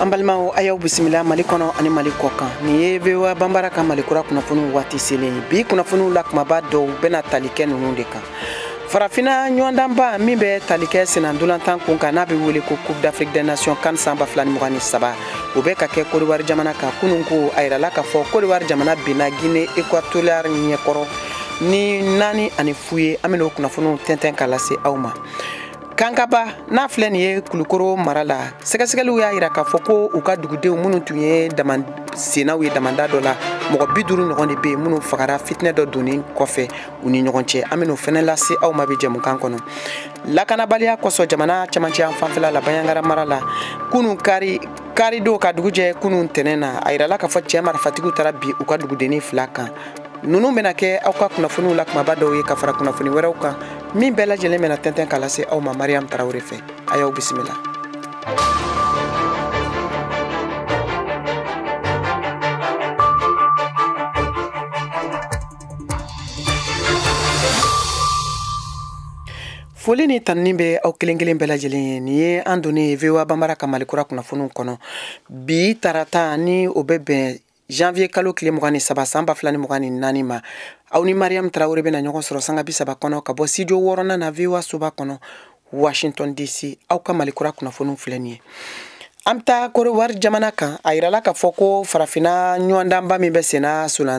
An balimaw, a y'aw bisimila Mali kɔnɔ ani Mali kɔ kan. Nin ye VOA Banbara ka Mali kura kunnafoniw waati selen ye. Bi kunnafoniw la, kumaba dɔw bɛna tali kɛ ninnu de kan: Farafinna ɲɔgɔndanba min bɛ tali kɛ senna kun kan, n'a bɛ wele ko Coupe d'Afrique des Nations CAN san 2023, o bɛ ka kɛ Côte jamana kan. Kunun ko, a yirala k'a fɔ Côte jamana binna Guinée Équatoriale ɲɛkɔrɔ ni 4-0 ye. An bɛna o kunnafoniw tɛntɛn ka lase aw ma. Kankaba n'a filɛ nin ye Kulukoro mara la, sɛgɛsɛgɛliw y'a yira k'a fɔ ko u ka dugudenw minnu tun ye dama sennaw ye damanda dɔ la, mɔgɔ 50 ɲɔgɔn de bɛ yen minnu fagara fitinɛ dɔ donnen kɔfɛ u ni ɲɔgɔn cɛ. An bɛn'o fɛnɛ lase aw ma bi jɛmukan kɔnɔ. Lakanabaliya kosɔn jamana camancɛ yan fanfɛla la, Banjagara mara la, kunun kari karidon ka dugu jɛ kunun tɛnɛ na, a yirala k'a fɔ cɛ marifatigiw taara bi u ka dugudenni fila kan. Ninnu bɛna kɛ aw ka kunnafoniw la kumaba dɔw ye, ka fara kunnafoni wɛrɛw kan min bɛɛ lajɛlen bɛna tɛntɛn ka lase aw ma Mariam Tarawele fɛ. A y'aw bisimila. Foli ni tanuni bɛ aw kelen kelen bɛɛ lajɛlen ye. Nin ye an donnen ye VOA Banbara ka Mali kura kunnafoniw kɔnɔ bi tarata, ni o bɛ bɛn janvier kalo tile 23 san 2024 ma. Aw ni Mariam Tarawele bɛna ɲɔgɔn sɔrɔ sanga 30 kɔnɔ ka bɔ studio wɔɔrɔnan na, VOA soba kɔnɔ, Washington DC. Aw ka Mali kura kunnafoniw filɛ nin ye. An bɛ taa Côte jamana kan. A yirala k'a fɔ ko farafinna ɲɔgɔndanba min bɛ senna senna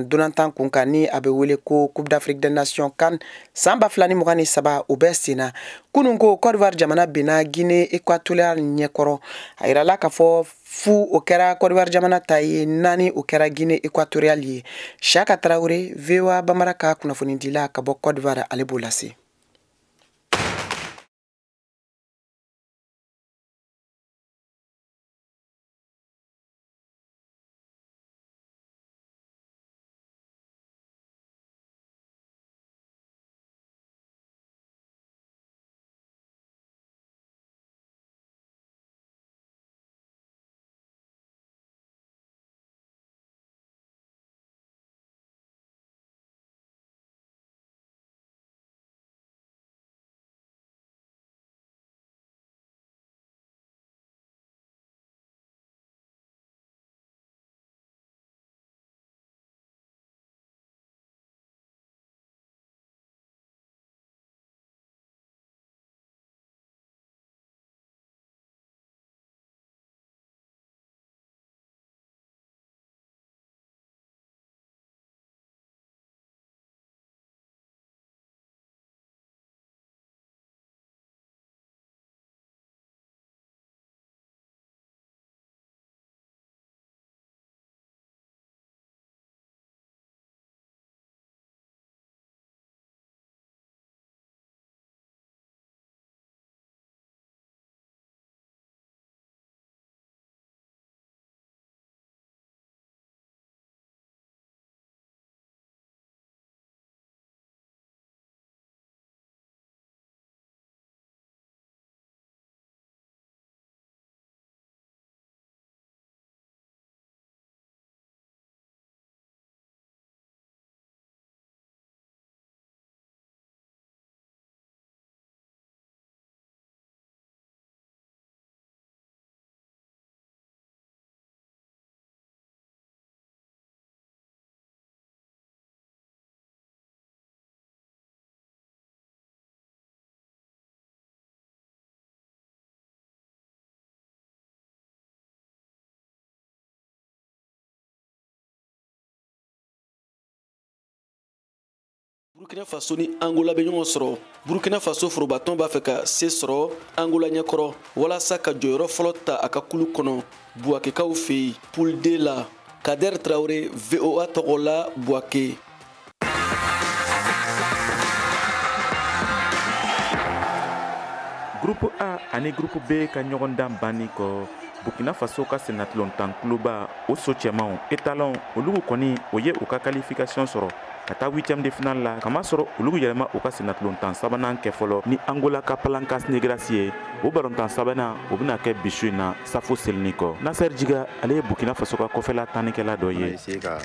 kun kan, ni a bɛ wele ko Coupe d'Afrique des Nations CAN san 2023, o bɛ senna. Kunun ko, Côte d'Ivoire jamana binna Guinée Équatoriale ɲɛkɔrɔ. A yirala k'a fɔ 0 o kɛra Côte d'Ivoire jamana ta ye, 4 o kɛra Guinée Équatoriale ye. Siaka Tarawele, VOA Banbara ka kunnafonidila ka bɔ Côte d'Ivoire, ale b'o lase. Burkina Faso ni Angola bɛ ɲɔgɔn sɔrɔ. Burkina Faso forobatɔn b'a fɛ ka se sɔrɔ Angola ɲɛkɔrɔ walasa ka jɔyɔrɔ fɔlɔ ta a ka kulu kɔnɔ Buwakekaw fɛ yen, poule D la. Kader Traoré, VOA tɔgɔ la, Buwake. Groupe A ani groupe B ka ɲɔgɔndan banni kɔ, Burkina Faso ka sennatulontan kuluba o so cɛmanw Étalon, olu kɔni o ye u ka qualification sɔrɔ ka taa huitième de finale la, kamasɔrɔ olu yɛlɛma u ka sennatulontan sabanan kɛ fɔlɔ ni Angola ka Palancas Negras ye. O balontan sabanan, o bɛna kɛ bi su in na safo selini kɔ. Nasɛr Jiga, ale ye Burkina Faso ka kɔfɛla tannikɛla dɔ ye. Essayer ka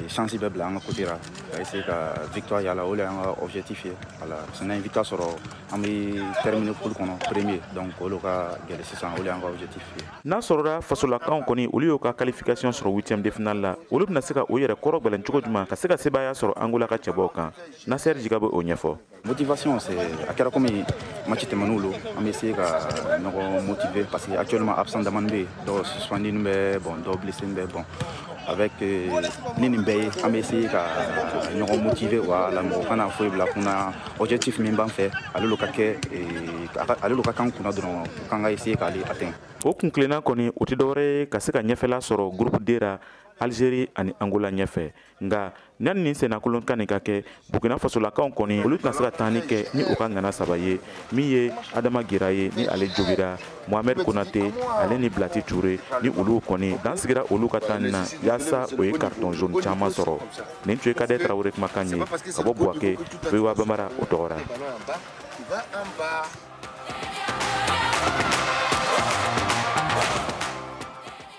chance bɛɛ bila an ka côté la, ka essayer ka victoire yala, o de y'an ka objectif ye. Voilà, parce que n'an ye victoire sɔrɔ, an bɛ terminer poule kɔnɔ premier, donc o de ka gɛlɛn sisan, o de y'an ka objectif ye. N'a sɔrɔla fasolakaw kɔni, olu y'u ka qualification sɔrɔ huitième de finale la, olu bɛna se ka o yɛrɛ kɔrɔ gwɛlɛn cogo jumɛn ka se ka sebaaya sɔrɔ Angola ka cɛbɔw kan? Nasɛri Jiga bɛ o ɲɛfɔ. Motivation, c'est a kɛra komi match tɛmɛn'o lo, an bɛ se ka ɲɔgɔn motiver parce que actuellement absent damani bɛ yen, dɔw suspendu bɛ, bon, dɔw blessé bɛ. Bon, avec ni nin bɛɛ ye, an bɛ essayer ka ɲɔgɔn motiver. Voilà, mɔgɔ kana foyi bila kunna. Objectif min b'an fɛ, ale lo ka kɛ, ale lo ka kan kunna dɔrɔn, k'an ka essayer k'ale atteindre. O kun tilenna kɔni, o tɛ dɔwɛrɛ ye ka se ka ɲɛfɛla sɔrɔ groupe D ra, Algérie ani Angola ɲɛfɛ. Nka yanni nin sennakolon kan nin ka kɛ, Burkina Fasolakaw kɔni, olu tɛna se ka taani kɛ ni u ka ŋana saba ye, min ye Adama Gira ye ni ale jogira, Mohamed Konate ale ni Blati Touré, ni olu kɔni dan sigira olu ka taani na, yaasa o ye carton jaune caman sɔrɔ. Nin tun ye Kadɛ Tarawele kumakan ye ka bɔ Buwake, VOA Bambara o tɔgɔ la.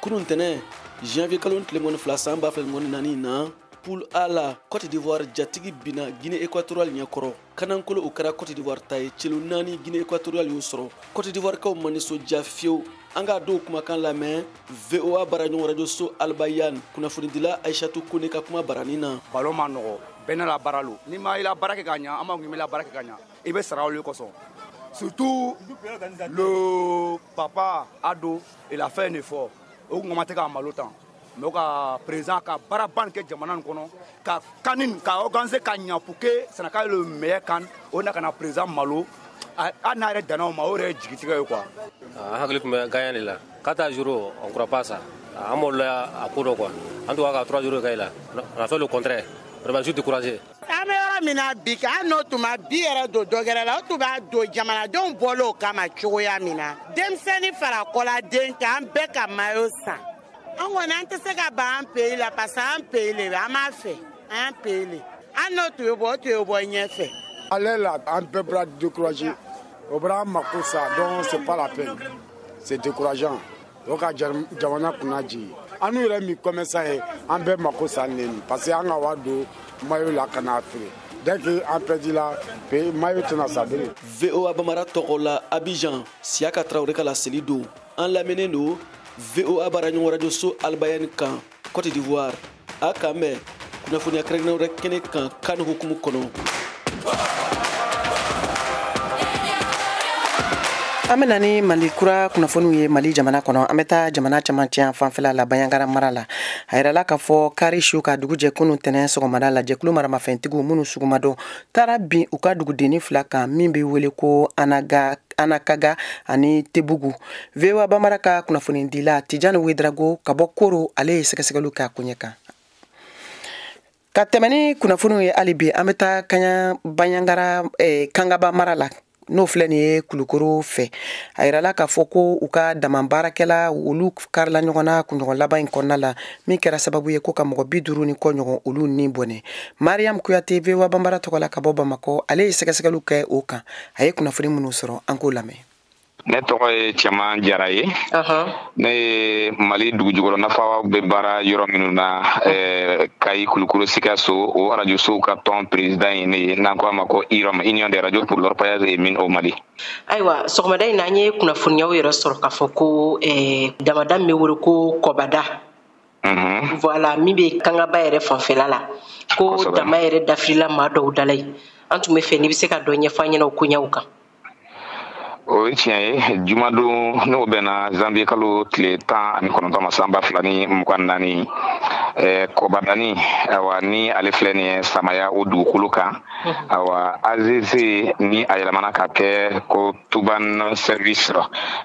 Kunun tɛnɛ, janvier kalo tile 22 san 2024 na, poule A la, Côte d'Ivoire jatigi binna Guinée équatoriale ɲɛkɔrɔ. Kanankolo o kɛra Côte d'Ivoire ta ye, celu 4 Guinée équatoriale y'o sɔrɔ. Côte d'Ivoire kaw ma nisɔndiya fiyewu. An k'a dɔw kumakan lamɛn VOA baaraɲɔgɔn radio so Albayan kunnafonidila Aïchatou Kone ka kuma baranin na. Ballon ma nɔgɔ, bɛɛ n'a la baara lo. N'i ma i la baara kɛ ka ɲa, an b'a fɔ k'i ma i la baara kɛ ka ɲa, i bɛ sara olu kosɔn. Surtout le papa Ado, il a fait un effort. O kun ma tɛ ka malo tan, mais o ka président ka baaraba nin kɛ jamana nin kɔnɔ, ka CAN ka organiser ka ɲa pour que Sénégal le meilleur CAN. O na ka na président malo, hali n'a yɛrɛ danna o ma, o yɛrɛ ye jigitigɛ ye quoi. An hakili tun bɛ gagnant de la. 4-0, on croit pas ça. An m'o la a ko dɔ quoi. En tout cas ka 3-0 kɛ i la, on a fait le contraire. Vraiment, je suis découragé. An bɛ yɔrɔ min na bi, hali n'o tun ma bi yɛrɛ don dɔ wɛrɛ la, o tun b'a don jamanadenw bɔlen o kama cogoya min na. Denmisɛnnin fara kɔladen kan, an bɛɛ ka maillot san. An kɔni, an tɛ se ka ban an pays la parce que an pays le an b'a fɛ, an y'an pays le. Hali n'o tun ye bɔ, o tun ye bɔ ɲɛfɛ. Ale la, an bɛɛ bɔra découragé. O bɔra an mako sa, donc c'est pas la peine. C'est décourageant. O ka jamana kunna jigin. An n'u yɛrɛ min commerçant ye, an bɛɛ mako sa nin parce que an ka wari don maillot la ka n'a feere. Dès que an perdu la, maillot tɛna sa bilen. VOA Bambara tɔgɔ la Abidjan, Siaka Traoré ka laseli don. An lamɛnnen don VOA baaraɲɔgɔn radio so Albayan kan, Côte d'Ivoire. A k'an bɛn kunnafoniya kɛrɛnkɛrɛnnen wɛrɛ kɛnɛ kan CAN hukumu kɔnɔ. An bɛ na ni Mali kura kunnafoniw ye Mali jamana kɔnɔ. An bɛ taa jamana camancɛ yan fanfɛla la, Banjagara mara la. A yirala k'a fɔ kari su ka dugu jɛ kunun tɛnɛn sɔgɔmada la, jɛkulu maramafɛntigiw minnu suguma dɔn taara bin u ka dugudenni fila kan min bɛ wele ko Anaga, Anakaga ani Tebugu. VOA Bambara ka kunnafonidila Tijani Wedrago ka bɔ Koro, ale ye sɛgɛsɛgɛliw kɛ a koɲɛ kan. Ka tɛmɛ ni kunnafoniw ye hali bi, an bɛ taa kaɲa Banjagara Kangaba mara la, n'o filɛ nin ye Kulukoro fɛ. A yirala k'a fɔ ko u ka dama baarakɛla olu karila ɲɔgɔn na kunɲɔgɔn laban in kɔnɔna la, min kɛra sababu ye ko ka mɔgɔ 50 ni kɔ ɲɔgɔn olu ni bɔnɛ. Mariam Kuyate, VOA Bambara tɔgɔ la ka bɔ Bamakɔ, ale ye sɛgɛsɛgɛliw kɛ o kan. A ye kunnafoni minnu sɔrɔ, an k'o lamɛn. Ne tɔgɔ ye Cɛman Jara ye. Ne ye Mali dugujukɔrɔ nafa bɛ baara yɔrɔ minnu na, Kayi, Kulukoro, Sikaso, o arajosow ka tɔn président ye ne ye, n'an ko a ma ko UROM, Union des radios pour l'orpaillage et mines au Mali. Ayiwa, sɔgɔmada in na, an ye kunnafoniyaw yɛrɛ sɔrɔ k'a fɔ ko damada min bɛ wele ko Kɔbada, voilà, min bɛ Kangaba yɛrɛ fanfɛla la, ko dama yɛrɛ dafirila maa dɔw dala yen. An tun bɛ fɛ n'i bɛ se ka dɔ ɲɛfɔ an ɲɛna o koɲɛw kan. O ye tiɲɛ ye. Jumadon, n'o bɛnna janvier kalo tile 19 ma san 2024, Kɔbadani, awa, ni ale filɛ nin ye Samaya o dugukolo kan, awa, AZC ni a yɛlɛmana ka kɛ ko Tuban Service,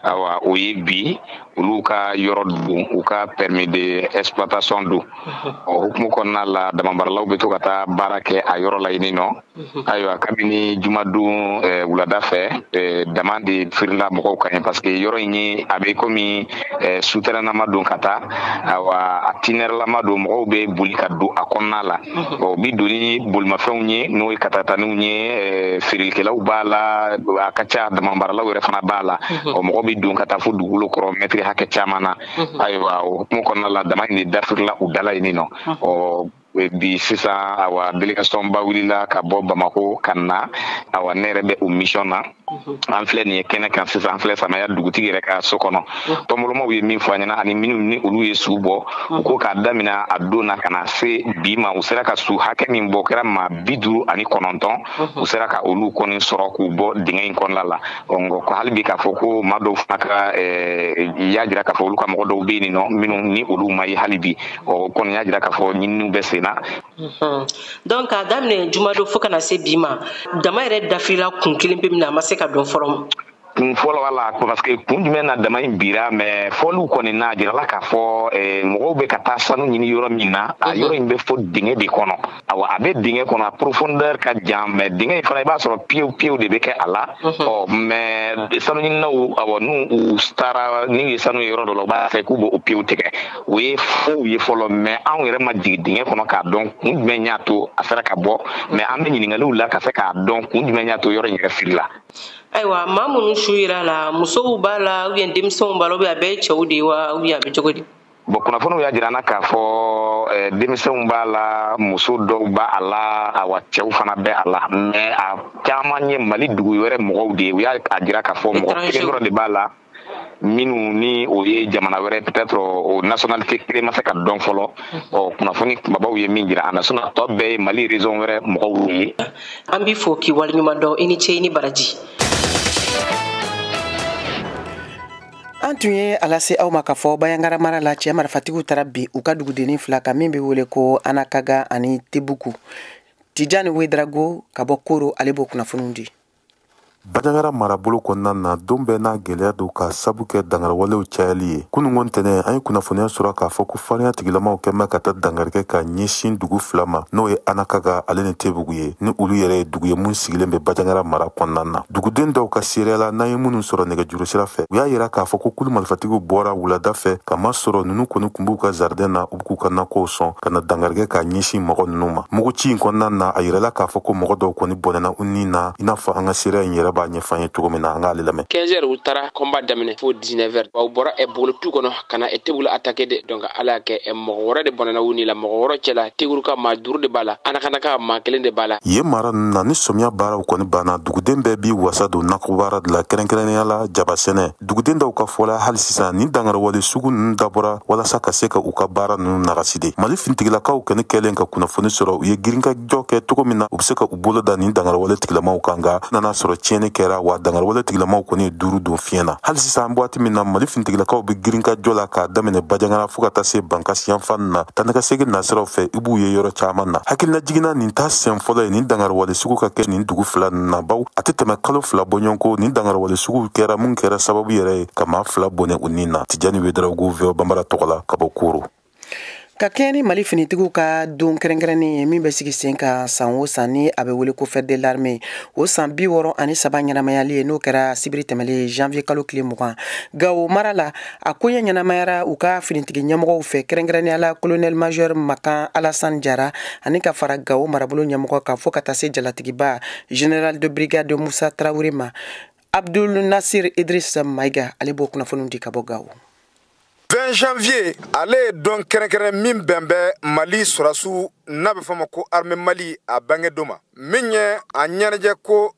awa, o ye bi olu ka yɔrɔ don, u ka permis de exploitation don. O hukumu kɔnɔna la, damabaralaw bɛ to ka taa baara kɛ a yɔrɔ la yen nɔ. Ayiwa, kabini jumadon wulada fɛ, dama de firila mɔgɔw kan ye parce que yɔrɔ in ye a bɛ komi souterrain don ka taa, awa, a tinɛrɛlama don, mɔgɔw bɛ boli ka don a kɔnɔna la. O bɛ don ni bolimafɛnw ye, n'o ye katataniw ye, feerelikɛlaw b'a la, a ka ca, damabaralaw yɛrɛ fana b'a la. O mɔgɔ bɛ don ka taa fo dugukolo kɔrɔ mɛtiri hakɛ caman na. Ayiwa, o hukumu kɔnɔna la, dama in de dafirila u da la yen nɔ. Ɔ bi sisan, awa, délégation ba wulila ka bɔ Bamako ka na. Awa, ne yɛrɛ bɛ o mission na. An filɛ nin ye kɛnɛ kan sisan, an filɛ Samaya dugutigi yɛrɛ ka so kɔnɔ. Tɔnbolomaw ye min fɔ an ɲɛna ani minnu ni olu ye su bɔ, u ko k'a daminɛ a don na ka na se bi ma, u sera ka su hakɛ min bɔ, kɛra maa 59, u sera ka olu kɔni sɔrɔ k'u bɔ dingɛ in kɔnɔna la. Nka ko hali bi k'a fɔ ko maa dɔw fana ka y'a jira k'a fɔ olu ka mɔgɔ dɔw bɛ yen nɔ minnu ni olu ma ye hali bi, o kɔni y'a jira k'a fɔ ɲininiw bɛ sen na. Donc k'a daminɛ jumadon fo ka na se bi ma, dama yɛrɛ dafirila kun kelen pe min na, a ma se ka dɔn fɔlɔ. Kun fɔlɔ wala, parce que kun jumɛn na dama in bira, mais fɔliw kɔni n'a jirala k'a fɔ mɔgɔw bɛ ka taa sanu ɲini yɔrɔ min na, a yɔrɔ in bɛ fɔ dingɛ de kɔnɔ. Awa, a bɛ dingɛ kɔnɔ, a profondeur ka jan, mais dingɛ in fana i b'a sɔrɔ piyew piyew de bɛ kɛ a la. Ɔ mais sanu ɲininaw, awɔ, n'u u taara n'u ye sanu ye yɔrɔ dɔ la, u b'a fɛ k'u b'o piyew tigɛ. O ye fɔw ye fɔlɔ, mais anw yɛrɛ ma jigin dingɛ kɔnɔ k'a dɔn kun jumɛn y'a to a sera ka bɔ, mais an bɛ ɲininkaliw la ka se k'a dɔn kun jumɛn y'a to yɔrɔ in yɛrɛ filila. Ayiwa, maa minnu su yira la, musow b'a la ou bien denmisɛnw b'a la, ou bien a bɛɛ ye cɛw de ye wa, ou bien a bɛ cogo di? Bon, kunnafoniw y'a jira an na k'a fɔ denmisɛnw b'a la, muso dɔw b'a a la, awa cɛw fana bɛ a la, mais a caman ye Mali dugu wɛrɛ mɔgɔw de ye. U y'a jira k'a fɔ mɔgɔ kelen dɔrɔn de b'a la minnu ni o ye jamana wɛrɛ, peut-être o nationalité kelen ma se ka dɔn fɔlɔ. Ɔ kunnafoni kunbabaw ye min jira an na, sinon tɔ bɛɛ ye Mali région wɛrɛ mɔgɔw ye. An b'i fo k'i waleɲuman dɔn, i ni ce, i ni baraji. An tun ye a lase aw ma k'a fɔ Bandiagara mara la, cɛ marifatigiw taara bin u ka dugudennin fila kan min bɛ wele ko Anakaga ani Tebuku. Tijani Wedrago ka bɔ Koro, ale b'o kunnafoniw di. Bandiagara marabolo kɔnɔna na, don bɛɛ n'a gɛlɛya don ka sabu kɛ dangarawalew cayali ye. Kunungo ntɛnɛn, an ye kunnafoniya sɔrɔ k'a fɔ ko farinya tigilamaw kɛn bɛ ka taa dangarikɛ ka ɲɛsin dugu fila ma, n'o ye Anakaga ale ni Tebugu ye, ni olu yɛrɛ ye dugu ye mun sigilen bɛ Bandiagara mara kɔnɔna na. Duguden dɔw ka seereya la, n'an ye minnu sɔrɔ nɛgɛjuru sira fɛ, u y'a yira k'a fɔ ko kulu marifatigiw bɔra wulada fɛ, ka masɔrɔ ninnu kɔni tun b'u ka jardin na, u b'u ka nakɔw sɔn ka na dangarikɛ ka ɲɛsin mɔgɔ ninnu ma. Muguci in kɔnɔna na, a yirala k'a fɔ ko mɔgɔ dɔw kɔni bɔnɛna u ni na, i n'a fɔ an ka seereya in yɛrɛ b'a ɲɛfɔ an ye cogo min na, an k'ale lamɛn. 15 heures u taara combat daminɛ fo 19 heures. U bɔra Bogolo tu kɔnɔ ka na Teguru attaquer de. Donc ala y'a kɛ mɔgɔ wɛrɛ de bɔnɛna u ni la, mɔgɔ wɔɔrɔ cɛ la, Teguru ka maa 5 de b'a la, Anakana ka maa 1 de b'a la. Yen mara ninnu na, ni sɔmiya baaraw kɔni banna, duguden bɛɛ b'i wasa don nakɔbaara de la, kɛrɛnkɛrɛnnenya la jaba sɛnɛ. Duguden dɔw ka fɔ la, hali sisan nin dangarawale sugu ninnu dabɔra walasa ka se ka u ka baara ninnu nagasi de. Mali finitigilakaw kɔni kɛlen ka kunnafoni sɔrɔ, u ye girinkajɔ kɛ cogo min na u bɛ se ka u bolo da nin dangarawale tigilamaw kan, nka nana sɔrɔ tiɲɛni kɛra, wa dangarawale tigilamaw kɔni ye 5 don fiɲɛ na. Hali sisan an bɛ waati min na, Mali finitigilakaw bɛ girinkajɔ la k'a daminɛ Bandiagara fo ka taa se Bankasi yanfan na, taa ni ka segin nasiraw fɛ, i b'u ye yɔrɔ caman na. Hakilina jiginna, nin t'a siɲɛ fɔlɔ ye nin dangarawale sugu ka kɛ nin dugu fila ninnu na, baw a tɛ tɛmɛ kalo 2 bɔɲɔgɔnko nin dangarawale sugu kɛra, mun kɛra sababu yɛrɛ ye ka maa 2 bɔnɛ u ni na. Tijani Wedarago, VOA Banbara tɔgɔ la, ka bɔ Koro. Ka kɛɲɛ ni Mali finitigiw ka don kɛrɛnkɛrɛnnen ye min bɛ sigi sen kan san o san, ni a bɛ wele ko fête de l'armée, o san 63 ɲɛnamayali ye, n'o kɛra sibiri tɛmɛlen janvier kalo tile 20, Gawo mara la. A koɲɛ ɲɛnamayara u ka finitigi ɲɛmɔgɔw fɛ, kɛrɛnkɛrɛnnenya la colonel major Makan Alassane Jara, ani ka fara Gawo marabolo ɲɛmɔgɔ kan, fo ka taa se jalatigiba général de brigade Musa Tarawele ma. Abdul Nasir Idris Maïga, ale b'o kunnafoniw di ka bɔ Gawo. 20 janvier, ale ye don kɛrɛnkɛrɛn min bɛn bɛ Mali sɔrɔsiw n'a bɛ fɔ ma ko armée Mali a bange don ma, min ye a ɲɛnajɛ ko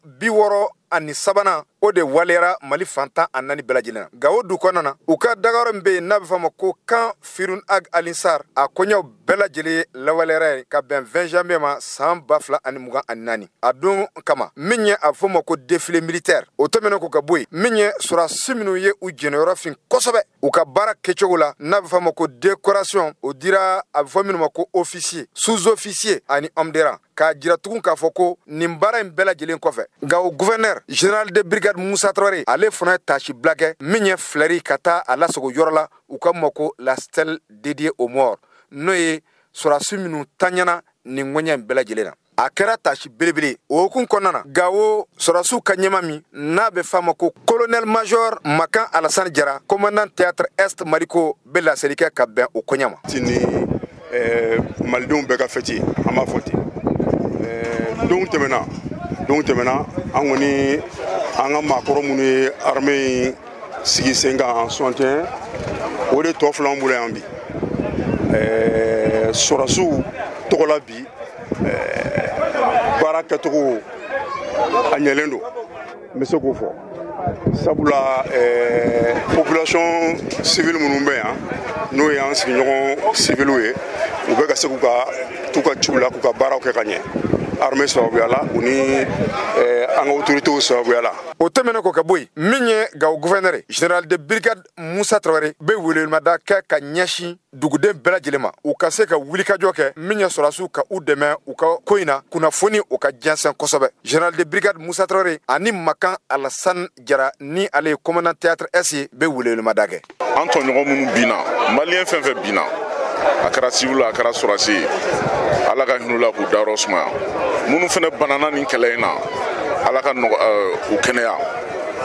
63nan, o de waleyara Mali fantan a naani bɛɛ lajɛlen na. Gawo du kɔnɔna na, u ka dagayɔrɔ min bɛ yen n'a bɛ fɔ a ma ko camp Firun Ag Alinsar, a koɲɛw bɛɛ lajɛlen lawaleyara yen ka bɛn 20 janvier ma san 2024. A don kama, min ye a fɔ ma ko défilé militaire, o tɛmɛnen kɔ ka bɔ yen, min ye sɔrɔsi minnu ye u jɛnɛyɔrɔ fin kosɛbɛ u ka baara kɛcogo la n'a bɛ fɔ a ma ko décoration, o dira a bɛ fɔ minnu ma ko officier, sous-officier ani homme de rang, k'a jira tugun k'a fɔ ko nin baara in bɛɛ lajɛlen kɔfɛ, Gawo gouverneur général de brigade Musa Traoré, ale fana ye tasi bila kɛ min ye fleur ka taa a lasago yɔrɔ la, u ka ma ko la stèle dédiée aux morts, n'o ye sɔrɔsi minnu taɲana nin ŋɔɲɛ in bɛɛ lajɛlen na. A kɛra tasi belebele o hukumu kɔnɔna na. Gawo sɔrɔsiw ka ɲɛma min n'a bɛ f'a ma ko colonel major Makan Alassane Jara, commandant théâtre Est Mariko, bɛ laseli kɛ ka bɛn o koɲɛ ma. Ni malidenw bɛɛ ka fɛti, an b'a fɔ ten. Donw tɛmɛna, donw tɛmɛna, an kɔni an ka maakɔrɔ minnu ye armée in sigi sen kan en 61, o de tɔ filɛ an bolo yan bi sɔrɔsiw tɔgɔ la. Bi baara kɛcogo a ɲɛlen don. N bɛ se k'o fɔ, sabula population civile minnu bɛ yan, n'o y'an sigiɲɔgɔn civiliw ye, u bɛ ka se k'u ka t'u ka ciw la, k'u ka baaraw kɛ ka ɲɛ, armée sababuya la, u ni an ka autorités sababuya la. O tɛmɛnen kɔ ka bɔ yen, min ye Gawo gouverneur, général de brigade Musa Tarawele, bɛ welewelemada kɛ ka ɲɛsin duguden bɛɛ lajɛlen ma, u ka se ka wulikajɔ kɛ min ye sɔrɔdasiw ka u dɛmɛ u ka ko in na, kunnafoni o ka jɛnsɛn kosɛbɛ. Général de brigade Musa Tarawele ani Makan Alassane Jara, ni ale ye commandant théâtre S ye, bɛ welewelemada kɛ. An tɔɲɔgɔn minnu binna, maliyɛn fɛn fɛn binna, a kɛra civil, a kɛra sɔrɔdasi ye, Ala ka hinɛ u la k'u dayɔrɔ sumaya. Minnu fana banana nin kɛlɛ in na, Ala ka u kɛnɛya,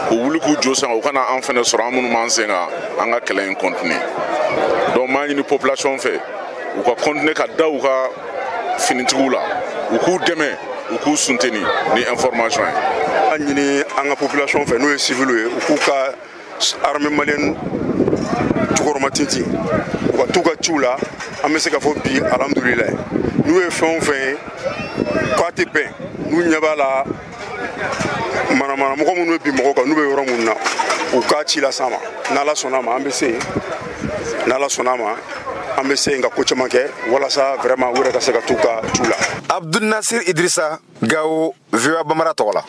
k'u wuli k'u jɔ sen kan, u kana an fana sɔrɔ, an minnu b'an sen kan, an ka kɛlɛ in continuer. Donc n b'a ɲini population fɛ, u ka continuer ka da u ka finitigiw la, u k'u dɛmɛ, u k'u soutenir ni information ye. An ɲini an ka population fɛ, n'o ye civil ye, u k'u ka armée malienne jukɔrɔma tintin, u ka t'u ka ciw la. An bɛ se k'a fɔ bi, alhamdulilayi, n'u ye fɛn o fɛn ye k'a tɛ bɛn, n'u ɲɛ b'a la manamana mɔgɔ minnu bɛ bin mɔgɔw kan, n'u bɛ yɔrɔ minnu na, u k'a ci las'an ma. N'Ala sɔnna a ma, an bɛ se yen. N'Ala sɔnna a ma, an bɛ se yen ka ko caman kɛ walasa vraiment u yɛrɛ ka se ka t'u ka ciw la. Abdul Nasir Idrissa, Gawo, VOA Bambara tɔgɔ la.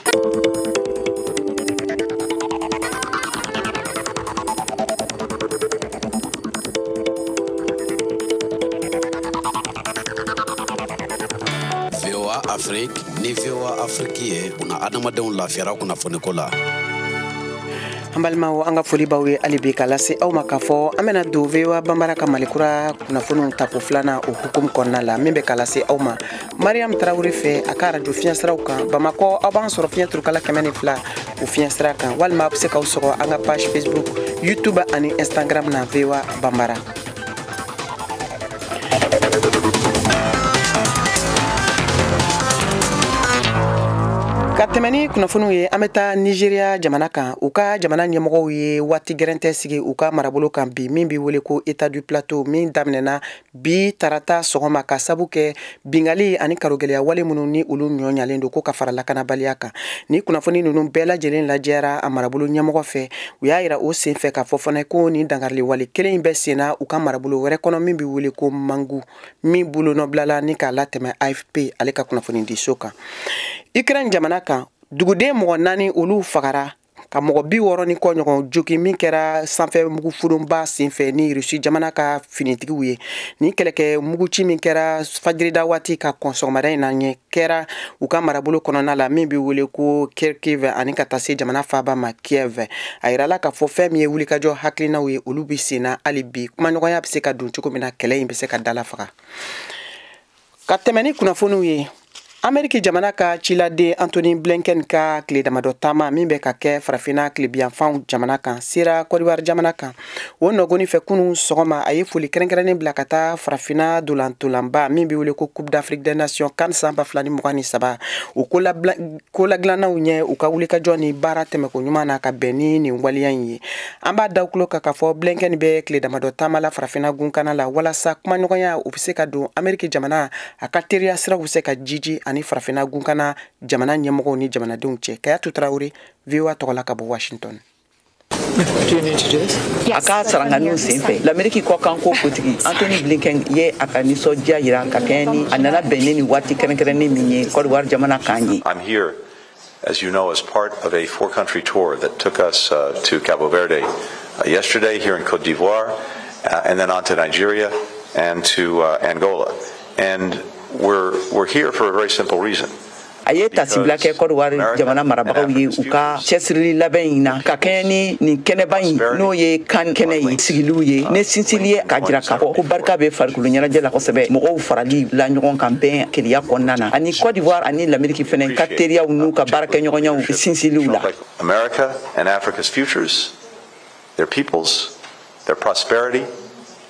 VOA Afrique ni VOA Afrique ye una adamadenw lafiyara kunnafoniko la. An balimaw, an ka foli b'aw ye hali bi k'a lase aw ma k'a fɔ an bɛna don VOA Bambara ka Malikura kunnafoniw tako filanan o hukumu kɔnɔna la, min bɛ k'a lase aw ma Mariam Tarawele fɛ a ka arajo fiɲɛsiraw kan. Bamakɔ, aw b'an sɔrɔ fiɲɛ turukala 102 o fiɲɛsira kan, walima aw bɛ se k'aw sɔgɔ an ka page Facebook, YouTube ani Instagram na VOA Bambara. Ka tɛmɛ ni kunnafoniw ye, an bɛ taa Nigeria jamana kan. U ka jamana ɲɛmɔgɔw ye waati gɛrɛntɛ sigi u ka marabolo kan bi, min bɛ wele ko État du Plateau, min daminɛna bi tarata sɔgɔma, ka sabu kɛ bingali ani karogɛlɛya wale minnu ni olu ɲɔ ɲalen don ko ka fara lakanabaliya kan. Ni kunnafoni ninnu bɛɛ lajɛlen lajɛra a marabolo ɲɛmɔgɔ fɛ, u y'a yira o senfɛ k'a fɔ fana ko nin dankarili wale kelen in bɛ senna u ka marabolo wɛrɛ kɔnɔ, min bɛ wele ko Mangu, min bolonɔbilala ni k'a latɛmɛ AFP ale ka kunnafoni diso kan. Ukraine jamana kan, duguden mɔgɔ 4 olu fagara ka mɔgɔ 60 ni kɔ ɲɔgɔn jogi, min kɛra sanfɛ mugufurunba senfɛ ni Rusi jamana ka finitigiw ye. Ni kɛlɛkɛ muguci min kɛra fajirida waati ka kɔn sɔgɔmada in na ɲɛ, kɛra u ka marabolo kɔnɔna la, min bɛ wele ko Kharkiv, ani ka taa se jamana faaba ma Kiev. A yirala k'a fɔ fɛn min ye wulikajɔ hakilinaw ye, olu bɛ senna hali bi, kumaɲɔgɔnya bɛ se ka don cogo min na, kɛlɛ in bɛ se ka dala faga. Ka tɛmɛ ni kunnafoniw ye, Ameriki jamana ka ciladen Antony Blinken ka tile damadɔ taama min bɛ ka kɛ Farafinna tilebiyanfanw jamana kan, sera Kɔdiwari jamana kan. O nɔgɔni fɛ, kunun sɔgɔma, a ye foli kɛrɛnkɛrɛnnen bila ka taa Farafinna dolantolanba min bɛ wele ko Coupe d'Afrique des Nations CAN san 2023, o koladilannaw ɲɛ, u ka wulikajɔ ni baara tɛmɛko ɲuman na ka bɛn ni nin waleya in ye. An b'a da tulo kan k'a fɔ Blinken bɛ tile damadɔ taama la Farafinna gunkana la, walasa kumaɲɔgɔnya u bɛ se ka don Ameriki jamana a ka teriya siraw bɛ se ka jiji ani Farafinna gunkana jamana ɲɛmɔgɔw ni jamanadenw cɛ. Kayatu Tarawele, VOA tɔgɔ la ka bɔ Washington. A ka saranganiw senfɛ, Lameriki kɔkanko kotigi Antony Blinken ye a ka nisɔndiya yira ka kɛɲɛ ni a nana bɛn ni nin waati kɛrɛnkɛrɛnnen min ye Kɔdiwari jamana kan ye. I'm here, as you know, as part of a four country tour that took us to Cabo Verde yesterday, here in Cote d'Ivoire, and then on to Nigeria and to Angola. And we're here for a very simple reason. A ye tasibila kɛ Kɔdiwari jamana marabagaw ye u ka cɛsirili labɛn in na ka kɛɲɛ ni nin kɛnɛba in, n'o ye kan kɛnɛ ye sigiliw ye, ne sinsili ye k'a jira k'a fɔ ko barika bɛ farikolo ɲɛnajɛ la kosɛbɛ, mɔgɔw farali la ɲɔgɔn kan bɛn keleya kɔnɔna na, ani Kɔdiwari ani Lameriki fɛnɛ ka teriyaw n'u ka baarakɛɲɔgɔnyaw sinsiliw la. America and Africa's futures, their peoples, their prosperity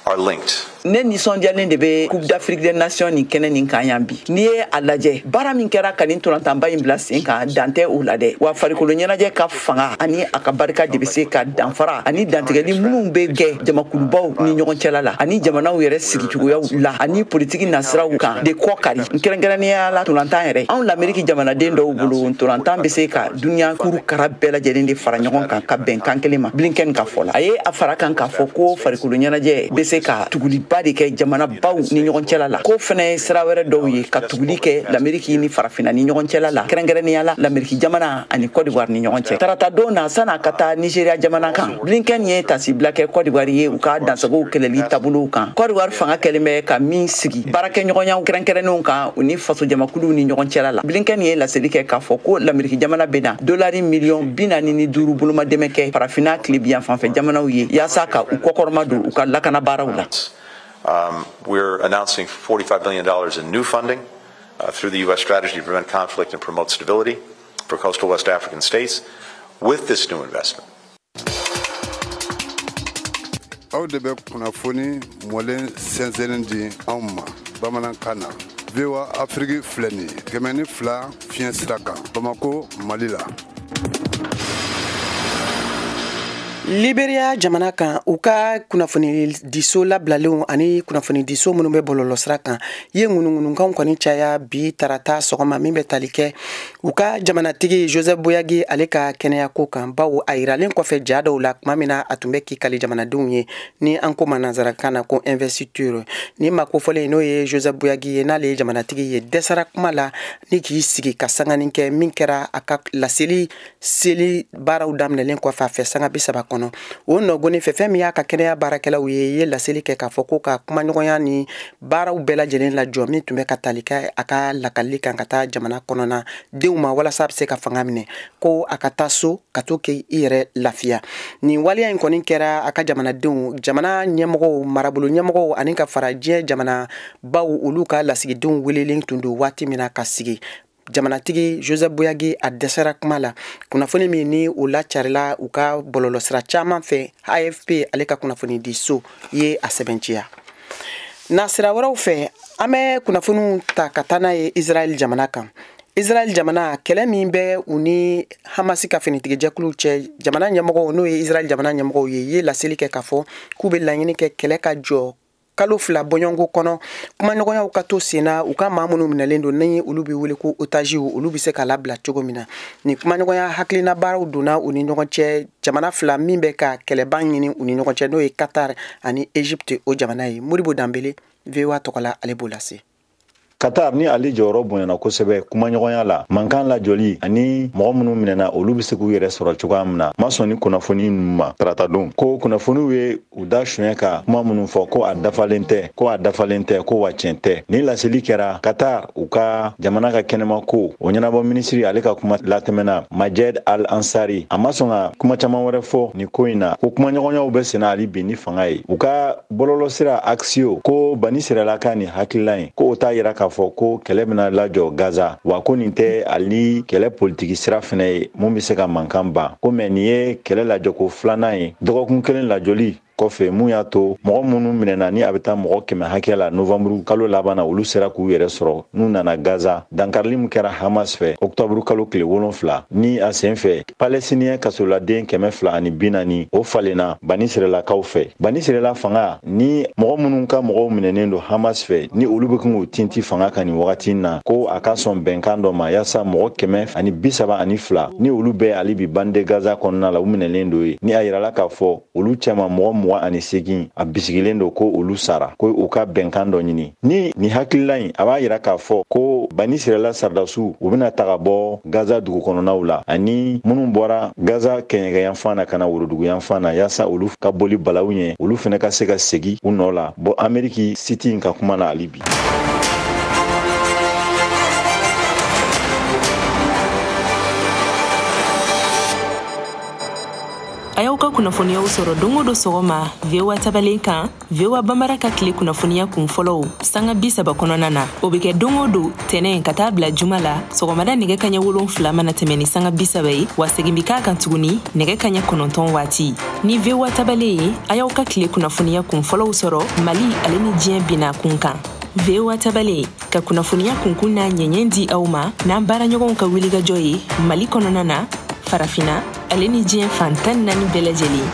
are linked. Ne nisɔndiyalen de bɛ Coupe d'Afrique des Nations nin kɛnɛ nin kan yan bi. N'i ye a lajɛ, baara min kɛra ka nin ntolatanba in bila sen kan, dan tɛ o la dɛ. Wa farikolo ɲɛnajɛ ka fanga ani a ka barika de bɛ se ka danfara ani dantigɛli minnu bɛ kɛ jamakulubaw ni ɲɔgɔn cɛla la, ani jamanaw yɛrɛ sigicogoyaw la, ani politiki nasiraw kan de kɔ kari. Kɛrɛnkɛrɛnnenya la, ntolantan yɛrɛ, anw Lamɛriki jamanaden dɔw bolo, ntolantan bɛ se ka dunuya kuru kara bɛɛ lajɛlen de fara ɲɔgɔn kan ka bɛn kan kelen ma. Blinken ka fɔ la, a ye a fara kan k'a fɔ ko farikolo ɲɛnajɛ bɛ se ka tuguliba de kɛ jamana baw ni ɲɔgɔn cɛla la, k'o fana ye sira wɛrɛ dɔw ye ka tuguli kɛ Lamɛriki ni farafinna ni ɲɔgɔn cɛla la, kɛrɛnkɛrɛnnenya la Lamɛriki jamana ani Côte d'Ivoire ni ɲɔgɔn cɛ. Tarata don na, san'a ka taa Nigéria jamana kan, Blinken ye tasibila kɛ Côte d'Ivoire ye u ka dansagow kɛlɛli taabolow kan. Côte d'Ivoire fanga kɛlen bɛ ka min sigi baarakɛɲɔgɔnyaw kɛrɛnkɛrɛnnenw kan u ni fasojamakuluw ni ɲɔgɔn cɛla la. Blinken ye laseli kɛ k'a fɔ ko Lamɛriki jamana bɛna $45 millions bolomadɛmɛ kɛ farafinna tilebiyan fanfɛ jamanaw ye, yaasa ka u kɔkɔrɔma don u ka lakana baaraw la. We're announcing $45 billion in new funding through the U.S. strategy to prevent conflict and promote stability for coastal West African states. With this new investment, Aw de bɛ kunnafoni mɔlen sɛnsɛnnen di anw ma bamanankan na. VOA Afiriki filɛ nin ye, 102 fiɲɛ sira kan, Bamako, Mali la. Liberia jamana kan, u ka kunnafonidiso labilalenw ani kunnafonidiso minnu bɛ bɔlɔlɔsira kan ye ŋunuŋunukanw kɔni caya bi tarata sɔgɔma, min bɛ tali kɛ u ka jamanatigi Joseph Boakai, ale ka kɛnɛyako kan, bawo a yiralen kɔfɛ ja dɔw la tuma min na a tun bɛ k'i kali jamanadenw ye, ni an ko ma nansarakan na ko investiture. Ni maa kofɔlen, n'o ye Joseph Boakai ye, n'ale ye jamanatigi ye, dɛsɛra kuma la ni k'i sigi ka sanganin kɛ min kɛra a ka laseli seli baaraw daminɛlen kɔfɛ a fɛ sanga 30 kɔnɔ. O nɔgɔni fɛ, fɛn min y'a ka kɛnɛya baarakɛlaw ye, ye laseli kɛ k'a fɔ ko ka kumaɲɔgɔnya ni baaraw bɛɛ lajɛlen lajɔ min tun bɛ ka tali kɛ a ka lakalili kan ka taa jamana kɔnɔna denw ma walasa a bɛ se ka fanga minɛ, ko a ka taa so ka to k'i yɛrɛ lafiya. Nin waleya in kɔni kɛra a ka jamanadenw, jamana ɲɛmɔgɔw, marabolo ɲɛmɔgɔw ani ka fara diɲɛ jamana baw, olu ka lasigidenw welelen tun don waati min na ka sigi. Jamanatigi Joseph Boakai, a dɛsɛra kuma la. Kunnafoni min ni o lacarila u ka bɔlɔlɔsira caman fɛ, AFP ale ka kunnafoni di so ye a sɛbɛnciya. Nasira wɛrɛw fɛ, an bɛ kunnafoniw ta ka taa n'a ye Israɛl jamana kan. Israɛl jamana, kɛlɛ min bɛ u ni Hamasi ka finitigijɛkuluw cɛ, jamana ɲɛmɔgɔw, n'o ye Israɛl jamana ɲɛmɔgɔw ye, ye laseli kɛ k'a fɔ k'u bɛ laɲini kɛ kɛlɛ ka jɔ kalo 2 bɔɲɔgɔnko kɔnɔ, kumaɲɔgɔnyaw ka to sen na, u ka maa minnu minɛlen don ni olu bɛ wele ko otaziw, olu bɛ se ka labila cogo min na. Nin kumaɲɔgɔnya hakilina baaraw donna u ni ɲɔgɔn cɛ, jamana fila min bɛ ka kɛlɛban ɲini u ni ɲɔgɔn cɛ, n'o ye Qatar ani Egypte o jamana ye. Modibo Danbele, VOA tɔgɔ la, ale b'o lase. Qatar ni ale jɔyɔrɔ bonyana kosɛbɛ kumaɲɔgɔnya la, mankan lajɔli ani mɔgɔ minnu minɛna, olu bɛ se k'u yɛrɛ sɔrɔ cogoya min na, ma sɔn ni kunnafoni ninnu ma taratadon, ko kunnafoniw ye u da suɲɛ ka kuma minnu fɔ, ko a dafalen tɛ, ko a dafalen tɛ, ko wa tiɲɛ tɛ. Ni laseli kɛra Qatar, u ka jamana ka kɛnɛma ko o ɲɛnabɔ minisiri, ale ka kuma latɛmɛna Majed Al Ansari, a ma sɔn ka kuma caman wɛrɛ fɔ nin ko in na, ko kumaɲɔgɔnyaw bɛ senna hali bi ni fanga ye. U ka bɔlɔlɔsira Axios ko Bani Sirala ka nin hakilila in, ko o t'a yira k'a fɔ ko kɛlɛ bɛna lajɔ Gaza, wa ko nin tɛ ali kɛlɛ politiki sira fɛnɛ ye mun bɛ se ka mankan ban ko, mɛ nin ye kɛlɛ lajɔko filanan ye dɔgɔkun kelen lajɔli kɔfɛ, mun y'a to mɔgɔ minnu minɛna ni a bɛ taa mɔgɔ 100 hakɛ la novanburu kalo laban na, olu sera k'u yɛrɛ sɔrɔ n'u nana Gaza. Dankarili min kɛra Hamas fɛ ɔktɔburu kalo tile 7, ni a sen fɛ Palɛsiniyɛn kasoladen 240, o falenna Bani Siralakaw fɛ. Bani Sirala fanga ni mɔgɔ minnu ka mɔgɔw minɛnen don Hamas fɛ, ni olu bɛ kan k'u tinti fanga kan nin wagati in na, ko a ka sɔn bɛnkan dɔ ma yaasa mɔgɔ 132, ni olu bɛɛ hali bi bande Gaza kɔnɔna la, u minɛlen don ye, ni a yirala k'a fɔ olu cɛma mɔgɔ 28, a bisigilen don ko olu sara, ko u ka bɛnkan dɔ ɲini. Ni nin hakilila in, a b'a yira k'a fɔ ko Bani Sirala sardasiw, u bɛna taga bɔ Gaza dugu kɔnɔnaw la, ani minnu bɔra Gaza kɛɲɛkɛyanfan na ka na woroduguyanfan na, yaasa olu ka boli balawu ɲɛ, olu fɛnɛ ka se ka segi u nɔ la. Bɔ Ameriki siti in ka kuma na hali bi. A y'aw ka kunnafoniyaw sɔrɔ don o don sɔgɔma VOA tabalen kan, VOA Bambara ka tile kunnafoniya kun fɔlɔw sanga 30 kɔnɔna na. O bɛ kɛ don o don tɛnɛn ka taa bila juma la sɔgɔmada nɛgɛ kaɲɛ 7 mana tɛmɛ ni sanga 30 ye, wa segin bɛ k'a kan tuguni nɛgɛ kaɲɛ 9 waati. Ni VOA tabalen ye, a y'aw ka tile kunnafoniya kun fɔlɔw sɔrɔ Mali ale ni diɲɛ binna kun kan. VOA tabalen ka kunnafoniya kunkun n'a ɲɛɲɛ di aw ma n'an baaraɲɔgɔnw ka wulikajɔ ye Mali kɔnɔna na, Farafina ale ni diɲɛ fan 14 bɛɛ lajɛlen.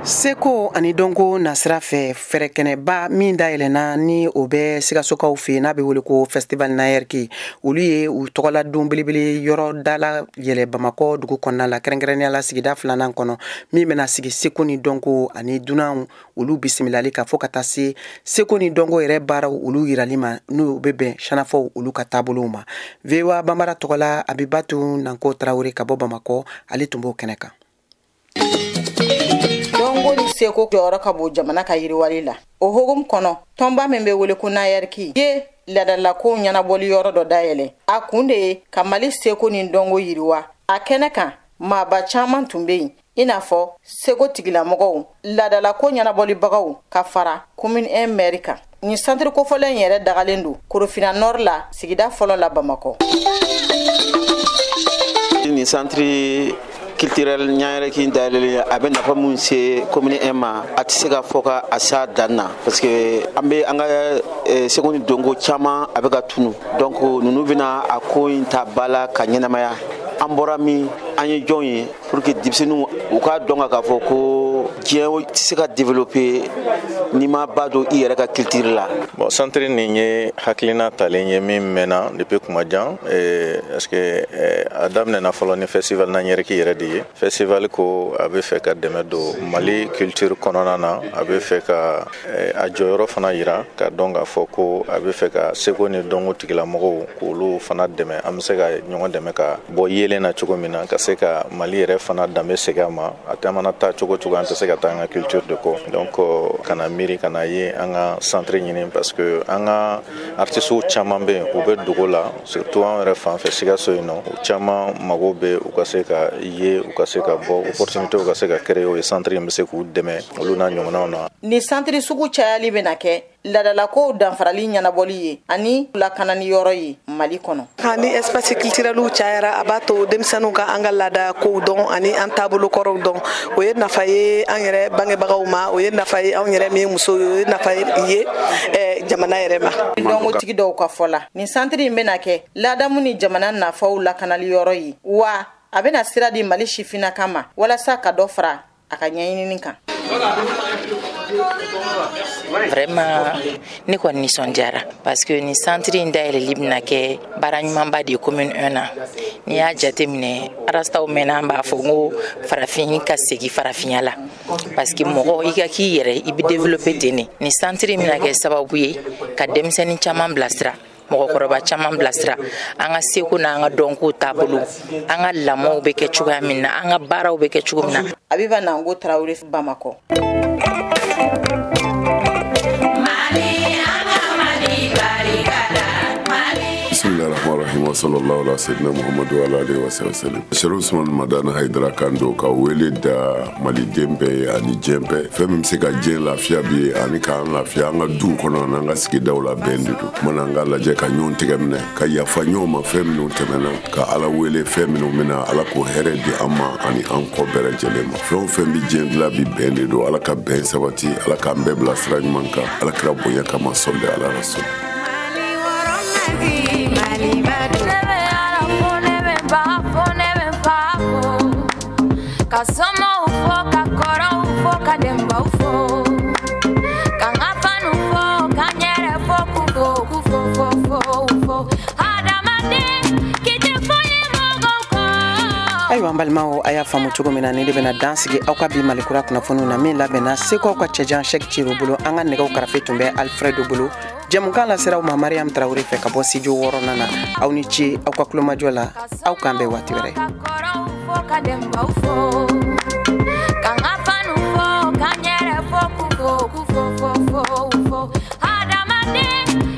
Seko ani dɔnko nasira fɛ, fɛrɛkɛnɛba min dayɛlɛnna ni o bɛ Sikasokaw fɛ n'a bɛ wele ko Festival Nayɛriki, olu ye u tɔgɔla don belebele yɔrɔ dala yɛlɛ Bamakɔ dugu kɔnɔna la, kɛrɛnkɛrɛnnenya la sigida 2nan kɔnɔ, min bɛna sigi seko ni dɔnko ani dunanw olu bisimilali ka fɔ ka taa se seko ni dɔnko yɛrɛ baaraw olu yirali ma, n'o bɛ bɛn sanafɔw olu ka taabolow ma. VOA Bambara tɔgɔla Abibatu Nanko Tarawele ka bɔ Bamakɔ, ale tun b'o kɛnɛ kan. Dɔnko ni seko jɔyɔrɔ ka bon jamana ka yiriwali la. O hokumu kɔnɔ, tɔnba min bɛ wele ko Nayɛriki ye laadalakow ɲɛnabɔli yɔrɔ dɔ dayɛlɛ. A kun de ye ka Mali seko ni dɔnko yiriwa. A kɛnɛ kan, maaba caman tun bɛ yen, i n'a fɔ seko tigilamɔgɔw, laadalako ɲɛnabɔlibagaw ka fara commune 1 maire kan. Nin santiri kofɔlen yɛrɛ dagalen don Korofina Nord la, sigida fɔlɔ la Bamakɔ. Nin santiri culturel ɲayɛrɛki dayɛlɛlen, a bɛ nafa mun se commune 1 ma, a tɛ se ka fɔ ka a s'a dan na, parce que an bɛ an ka seko ni dɔnko caman a bɛ ka tunu. Donc ninnu bɛna a ko in ta ba la ka ɲɛnamaya. An bɔra min, an ye jɔn ye, pour que denmisɛnninw u k'a dɔn k'a fɔ ko diɲɛ tɛ se ka développer n'i ma ba don i yɛrɛ ka culture la. Bon, centre nin ye hakilina talen ye min mɛnna depuis kuma jan, parce que a daminɛna fɔlɔ ni festival Nayɛriki yɛrɛ de ye. Festival ko a bɛ fɛ ka dɛmɛ don Mali culture kɔnɔna na, a bɛ fɛ ka a jɔyɔrɔ fana yira, ka dɔn k'a fɔ ko a bɛ fɛ ka seko ni dɔnko tigilamɔgɔw k'olu fana dɛmɛ, an bɛ se ka ɲɔgɔn dɛmɛ ka bɔ yelen na cogo min na, ka se ka Mali yɛrɛ fana danbe segin a ma. A tɛ mana taa cogo cogo, an tɛ se ka taa an ka culture de kɔ. Donc ka na miiri ka na ye an ka centre ɲini, parce que an ka artistes caman bɛ yen, u bɛ dogo la, surtout an yɛrɛ fan fɛ Sikaso yen nɔ, u caman mago bɛ u ka se ka ye, u ka se ka bɔ, opportunité u ka se ka créer, o ye centre in bɛ se k'u dɛmɛ olu n'a ɲɔgɔnnaw na. Ni centre sugu cayali bɛna kɛ laadalakow danfarali ɲɛnabɔli ye ani lakanani yɔrɔ ye Mali kɔnɔ. Ni espace culturel cayara, a b'a to denmisɛnninw ka an ka laada kow dɔn ani an taabolo kɔrɔw dɔn. O ye nafa ye an yɛrɛ bangebagaw ma, o ye nafa ye anw yɛrɛ min ye muso ye, o ye nafa ye jamana yɛrɛ ma. Dɔnkotigi dɔw ka fɔ la, nin centre in bɛna kɛ ladamu ni jamana nafaw lakanali yɔrɔ ye, wa a bɛna sira di Mali sifinnaka ma walasa ka dɔ fara a ka ɲɛɲinini kan. Vraiment ne kɔni nisɔndiyara, parce que nin centre in dayɛlɛli bɛna kɛ baara ɲumanba de ye commune 1 na. N'i y'a jateminɛ, arastaw mɛnna an b'a fɔ n ko farafin ka segin farafinya la, parce que mɔgɔ i ka k'i yɛrɛ, i bɛ développer ten de. Nin centre in bɛna kɛ sababu ye ka denmisɛnnin caman bilasira, mɔgɔkɔrɔba caman bilasira an ka seko n'an ka dɔnko taabolo, an ka lamɔw bɛ kɛ cogoya min na, an ka baaraw bɛ kɛ cogo min na. Abiba Nango Tarawele, Bamakɔ. Bismillahirrahmanirrahim wa sallallahu ala sayyidina Muhammadu wa ala alihi wa sallam. Sherif Usman Madani Haidara kan don ka wele da maliden bɛɛ ye ani diɲɛ bɛɛ. Fɛn min bɛ se ka diɲɛ lafiya bi ani k'an lafiya an ka duw kɔnɔ n'an ka sigidaw la, bɛn de don. Kumana an ka lajɛ ka ɲɔgɔn tɛgɛ minɛ, ka yafa ɲɔgɔn ma fɛn minnu tɛmɛna, ka Ala wele fɛn minnu bɛna, Ala k'o hɛrɛ di an ma ani an kɔ bɛɛ lajɛlen ma. Fɛn o fɛn bɛ diɲɛ dilan bi, bɛn de don. Ala ka bɛn sabati, Ala k'an bɛɛ bila sira ɲuman kan, Ala kira bonya kama, sɔli ala rasul. Ka somaw fo, ka kɔrɔw fo, ka denbaw fo, ka n ka fanu fo, ka n yɛrɛ fo, k'u fo, k'u fo, fo, fo, fo. Hadamaden k'i tɛ foyi mɔgɔw kɔ. Ayiwa an balimaw, a y'a faamu cogo min na, ni de bɛna dan sigi aw ka bi Malikura kunnafoniw na min labɛnna seko aw ka cɛjan Sɛki Cero bolo. An ka nɛgɛw karafe tun bɛ Alfredo bolo. Jɛmukan lasera aw ma Mariam Tarawele fɛ ka bɔ studio 6nan na. Aw ni ce aw ka kulomajɔ la, aw k'an bɛn waati wɛrɛ. Ka denbaw fo, ka n ka fanu fo, ka n yɛrɛ fo, k'u fo, k'u fo, fo, fo, fo. Hadamaden.